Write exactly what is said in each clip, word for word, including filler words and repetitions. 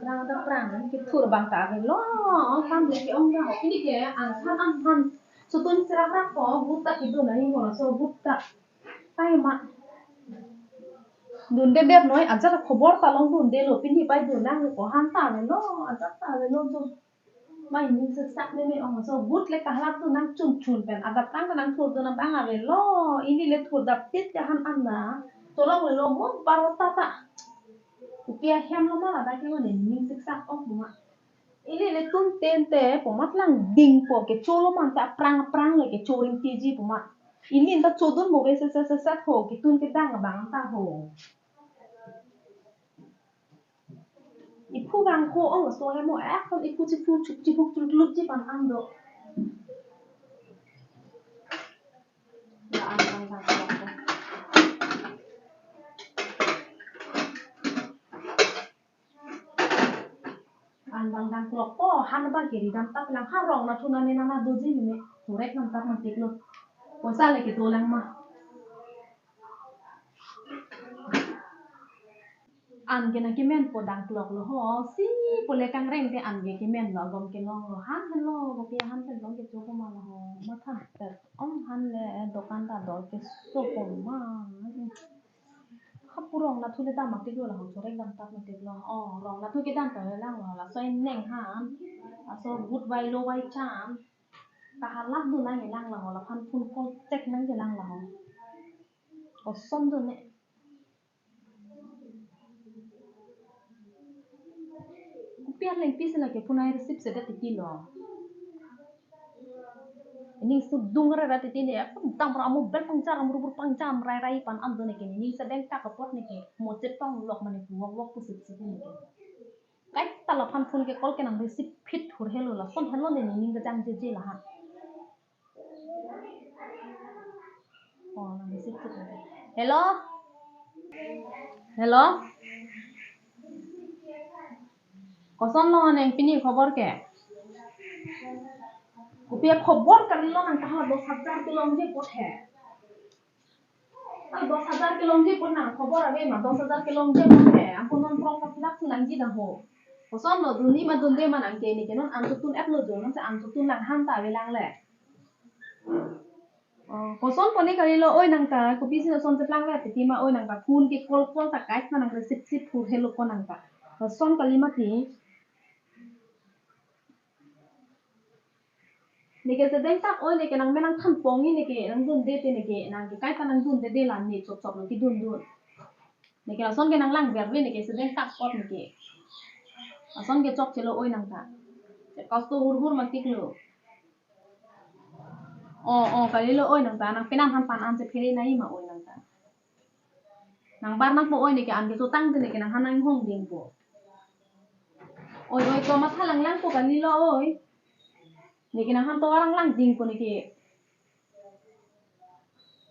Tang ta prang kethur abang ta avelo, kam le ke-ong ta ho. Pini ke an than an than. Sutun serak rak ko, but ta kedun ahi mo, laso but ta. Ai ma. Dunde det noi, ajat khobor ta long dundelo, pini pai dun nang ko han ta avelo, ajat ta avelo dun. Mai ning sesak meme ong, laso but le kahlap dun nang chun chun pen, adap tang nang thur dun abang avelo, ili le thur dap tit ke han an na. Tolong le lo mo paro ta ta. Kopi ahem lo ma ladak ke mane ning sesak ong ma. Ili le tun tente pu mat lang ding po kecho lo man ta prang prang le kecho ring tiji pu ma. Ili ta chodun mo ve se se se se ho ketun kedang abang ta ho. Iphu vang ho ong so he mo, eh, kon iphu chiphu chup chiphu chuluk chip an an do. Ya, an an an. An bang dang klok po, han bang kiri dam tap lang, ha rong nathu nane nana doji ni me. Surek dam tap matik lo. Poisa le kedo lang ma. An ke nang kemen po dang klok lo ho. Si po le kangreng te an ke kemen lo, agom kelong lo. Han helo, kopi han pen long kecho po ma lo ho. Matha pet ong han le, eh, dokan ta dor keso po ma. Hapu rong nathu le dam matik lo la ho, chorek dam tap matik lo. Oh, rong nathu kedam ta lang lo, laso ineng han. Laso but vai lo vai chan. Kahalap dun nang lang la ho, laphan phone call check nang lang la ho. Koson dun ne. Kopi aleng pisi lake phone ai receive sedet titi lo. Ining sudung rara titi ne, dam ra mo bel pangjar, amur bur pangjar, rai rai pan an dun ne ke, ining sedeng tak apot ne ke, mo chetong lok mane pu wok wok pu sip sip ne ke. Kaita laphan phone ke call ke nang receive phit hur helo, lason helo ne ining kejang jeje la ha. Oh, nang receive phit hur. Hello? Hello? Koson lo neng pini khobor ke? Kopi khobor kalilo nang, kahala dos hajar kelongji apot he. Ah, dos hajar kelongji apot nang khobor ave ma, dos hajar kelongji apot he. Angko non prong kaphilak thu nangji dang ho. Koson lo, dun ni ma dunde ma nang ke, ne ke non an tutun et lo jo, non se an tutun lang han ta ave lang le. Oh, koson pone kalilo oi nang ta, kopisi lason cheplang ve titi ma oi nang ta, phone ke call call ta kaita nang receive sip hur helo ko nang ta. Koson kali mati. Ne ke sedeng tak oi, ne ke nang me nang than pong ne ke nang dunde te ne ke nang ke kaita nang dunde de la ne chop chop nang kedun dun. Ne ke lason ke nang lang ver ve ne ke sedeng tak apot ne ke. Lason ke chokche lo oi nang ta. Che kosto hur hur matik lo. Oh, oh, kalilo oi nang ta, nang penang han pan an che phere nai ma oi nang ta. Nang bar nang po oi, ne ke an ke chotang te ne ke nang han nang hong ding po. Oi, oi, to matha lang lang po kalilo oi. Ne ke nang han to lang lang ding po ne ke.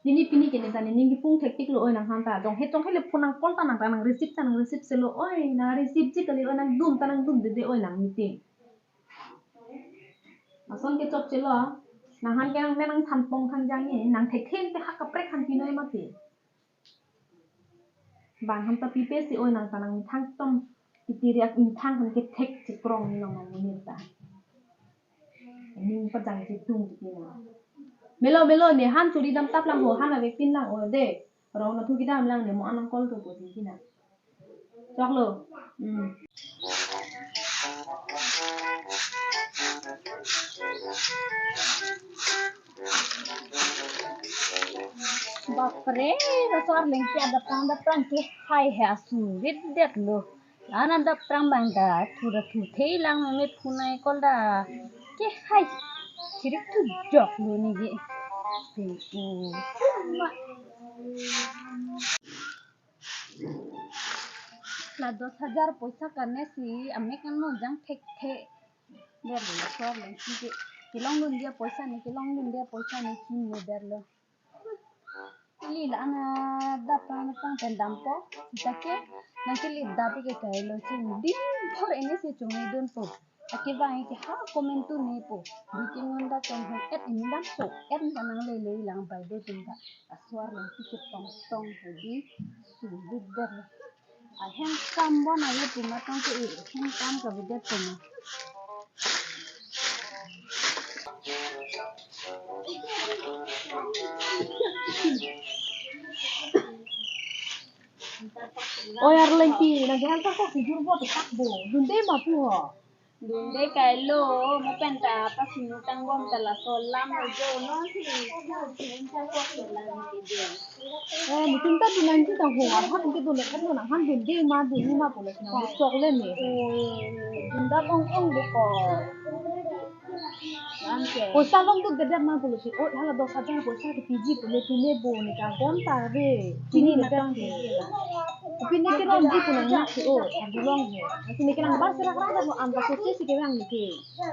Pini pini ke ne ta ne ning kipung thektik lo oi nang han ta. Jong he jong he le phone nang call ta nang ta nang receive ta nang receive se lo oi. Nang receive ji kali oi, nang dun ta nang dunde de oi nang meeting. Lason ke chokche lo. Nang han ke nang me nang than pong than jang ne. Nang thekthe te ha kaprek han pinoi mati. Bang han ta pipe si oi nang ta nang methang tom. Pitiri ak methang han ke thek chekrong ni long nang ni ta. Ning pajang chetung titi na. Melo melo ne han churi dam tap lang ho, han ave pin lang o de. Rong nathu kedam lang ne mo an nang call to po titi na. Choklo. Hmm. Bapre, laso arleng ke adap tang adap tang ke hai he asurit det lo. An adap tang bang ta thu ra thu thei lang me phone ai call ta. Ke hai. Chirik thu jok lo ne ke. Pe u. Ma. La dos hajar poisa karne si amek an mo jang thekthe. Der lo, laso arleng si ke kelong dun dia poisa ne, kelong dun dia poisa ne si ne der lo. Ili la an adap tang adap tang pen dam po. Sita ke nang ke ili dap ke kai lo si din bhor ini si chungi dun po. Ake bang ke ha comment tu ne po. Dui tin ngonda tong hon et ini dam so et ta nang le le lang bai do tin ta. Laso arleng si ke tong tong hedi su lut der lo. Ahem kam bon ayo puma tong ke ahem kam kavedet puma. Oi arlengki, nang kehang kok sijur bo tetak bo. Dunde ma pu ho. Dunde kailo, mo penta apa sinu tangbom ta laso alam lo jo, non si, si, si, si, si, si, si, si, si. Eh, nitum ta dunang si tang ho, ahan ke dun, kan dun, ahan dunde ma, dunde ma pulo si nang chok le me. Dunda ong ong de ko. Poisa longdundedet ma pulo si, oh, hala dos hajar poisa ke piji pulo, pine bo ne ka gon ta ve. Pine ne tang ke. Pine kelongji pu nang nak si, oh, adu long he. Pine kelang ba serak rak mo an ba kose si kelang ne ke.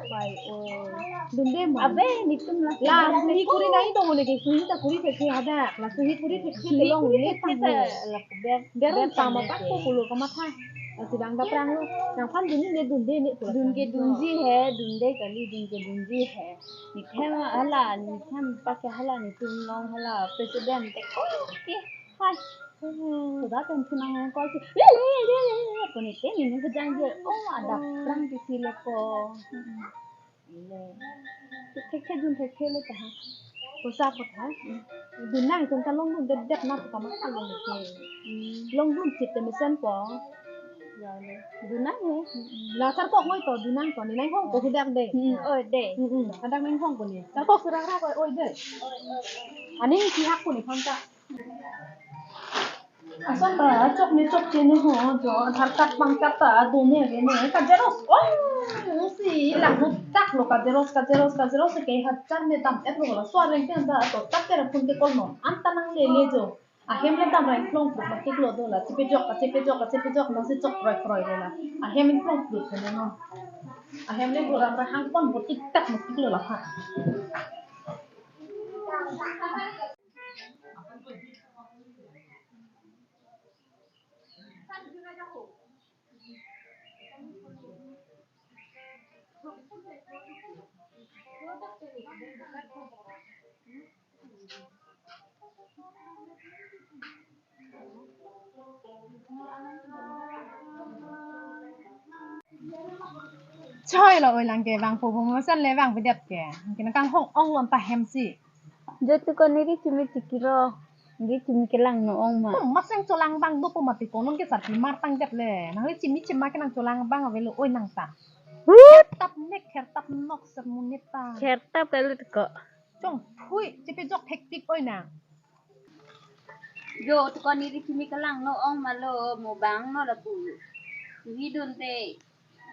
Bai, oh. Dunde ma. Abe, nitum la. La, suhi kuri nai to mo ne ke, suhi ta kuri thekthe hadak. La suhi kuri thekthe kelong ne tang he. La ber, ber tama pa ko pulo kamatha. Asi bang daprang lo. Nangphan dunde ne dunde ne pulo. Dun ke dunji he, dunde kali dun ke dunji he. Nithem hala, nithem pakke hala, nitum long hala, president te ko ke. Hai. Sudah tension nang call si. Punite nini kejang je. Oh, ada perang di sini ko. Ile. Thekthe dun thekthe le ta ha. Poisa pot ha. Dun nang tun ta longdundedet na kamatha longke. Longdun chit te mesen po. Ya le. Dun nang he. La sar kok ngoi to dun nang to ne nang hong ko hudak de. Hmm, oi de. Hmm, hmm. Hadak nang hong ko ne. Sar kok serak rak oi oi de. Aning si hak ko ne phang ta. Ason ta chok ne chokche ne ho jo Aadhaar card bang card ta do ne ave ne ka xerox ong si lang no tak lo ka xerox ka xerox ka xerox ke hajar ne dam et lo la so areng ke anda to tak tera phone ke call non anta nang le le jo ahem le dam reng plong plong ma tik lo do la chepejok ka chepejok ka chepejok nang si chok kroi kroi lo la ahem in plong plong ne no ahem le bo ram ra hang pon bo tik tak ma tik lo la ha. Choi lo oi lang ke bang po bung san le bang pedet ke. Kena kang hong ong lon ta hem si. Jo tu ko neri chimi chikiro. Neri chimi kelang no ong ma. Pum masang cholang bang do pum mati konon ke sarpi mar tang det le. Nang le chimi chima ke nang cholang bang ave lo oi nang ta. Hut. Tap nek her tap nok ser munit ta. Her tap kalut ko. Chong thui chepejok thektik oi nang. Jo, tu ko neri chimi kelang no ong ma lo, mo bang no lapu. Hidun te,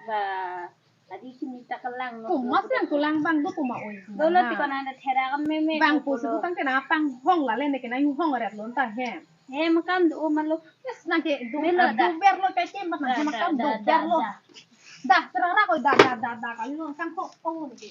ba, adi chimi ta kelang no. Pum mas yang cholang bang do puma oi. Dolo ti ko nang da thera kan meme. Bang ko pusu lo. Tang kena apang hong la le ne kena yu hong ret lon ta he. He makan do ma lo. Yes nang ke do. Melo da. Do ber lo kai ke mat nang ke makan do ber lo. Da, da, da, da. Da, serara ko da, da, da, da, kali lo kan ko ong ne ke.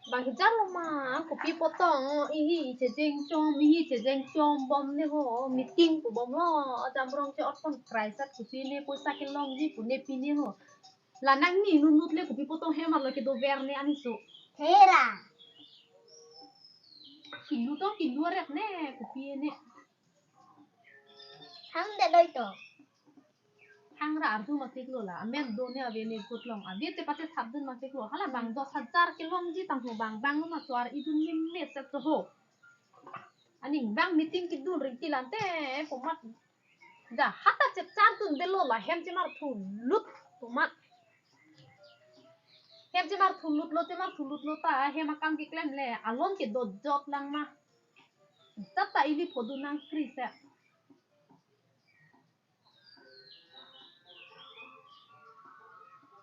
Bang hijalo ma, kopi potong, ihi chejeng chom, ihi chejeng chom bom ne ho, meeting pu bom lo, ajam rong che otpon krai sat kopi ne poisa kelongji pu ne pine ho. La nang ni nunut le kopi potong hem arlo kedover ne ani so. Hera. Kilu tong kilu arep ne kopi ne. Hang de doi to. Hangra arju ma tik lo la, amen do ne ave ne gut long, ave te pate thap dun ma tik lo, hala bang dos hajar kelongji tang ho bang, bang ma suar idun meme set so ho. Aning bang meeting kidun ring tilan te, pomat. Ja, hata chepchar dun de lo la, hem chemar thulut, pomat. Hem chemar thulut lo, chemar thulut lo ta, hem akam keklem le, alon ke dojot lang ma. Tata ili phodu nang kri se.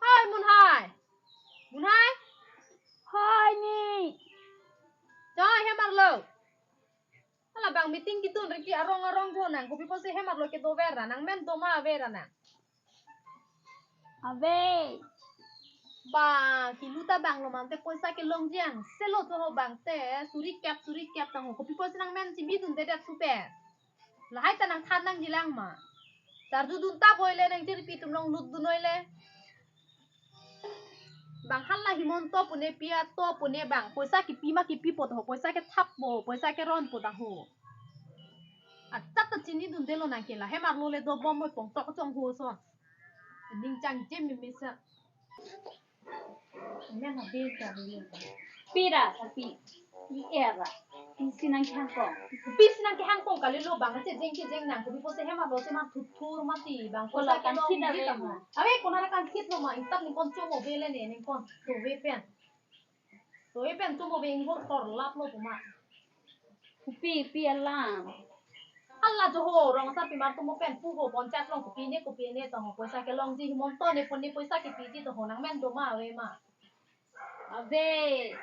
Hai, Munhai. Munhai. Hai, ni. Choi, hem arlo. Hala bang meeting kidun riki arong arong jo nang. Kopi pusi hem arlo kedover ra nang men do ma ave ra nang. Ave. Ba, kilu ta bang lo mante poisa kelongji ang. Selo jo ho bang te, suri kep, suri kep tang ho. Kopi pusi nang men chimi dundedet supe. Lahai ta nang than nangji lang ma. Charju dun ta boi le nang chirpi tum long lut dun noi le. Bang hala Himanta pune pi ato pune bang poisa kipi ma kipipo to, poisa kethappo, poisa keronpo ta ho. Achat ta chinidundelo nang ke la, hem arlo le dobom mo pongtok chong ho so. Ning changjem meme sa. Men ha be ka be. Pira tapi. Pi era. Pisi nangkehang kong. Pisi nangkehang kong kalilo bang, chejeng chejeng nang kopi pusi hem arlo si ma thuthur mati bang. Kola poisa ke kan dong khit di ave ta ma. Ave, konat ra kan khitlo ma, ingtap ningkon chomo ave le ne, ningkon. To ave pen. To ave pen chomo ave, inghor thor laplo pu ma. Kopi, pi alam. Hala jo ho, rong asarpimar atum pen pu ho, ponchas along kopine kopine to ho, poisa kelongji, Himanta ne pon ne poisa kipiji to ho, nang men do ma ave ma. Ave.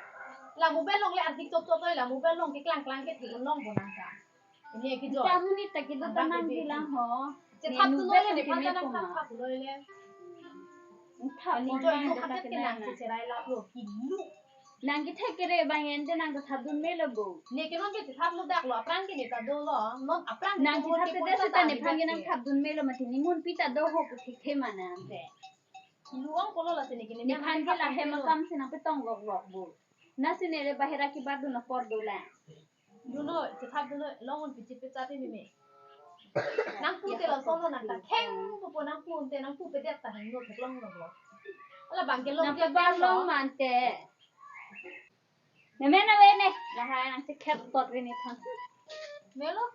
La mobile along le ardik chop chop oi, la mobile along keklang klang ke thek un longpo nang ta. Ini ke jo. Kamu ni ta kedo ta nang bilang ho. Chethap tu lo le, ne phan ta nang thap thap lo le. Thap ani mo jo nang itu ta hatet ke nang na. Cherai laplo kilu. Nang kethek kere bang ente nang ta thapdun melo bo. Ne ke non ke chethaplo dak lo, aphrang ke ne ta dolo, non aphrang nang ke chethap te desi ta ne phan ke nang thapdun melo mati, ne mun pi ta do ho pu thekthe ma nang te. Luang kolo la sini kini. Ne phan ke la hem akam si nang petong lok lok bo. Na sini le bahera kebadun apor dolang. Dunlo, chethap dunlo, long un pichit pechat ini me. Nang pu te la solo nang ta kheng pu pu nang pu te nang pu pedet ta heng no theklong lo bo. Ala bang ke long nang dia pebar long mante. Ne men ave ne. Lahai nang si khep tot rini thang. Melo.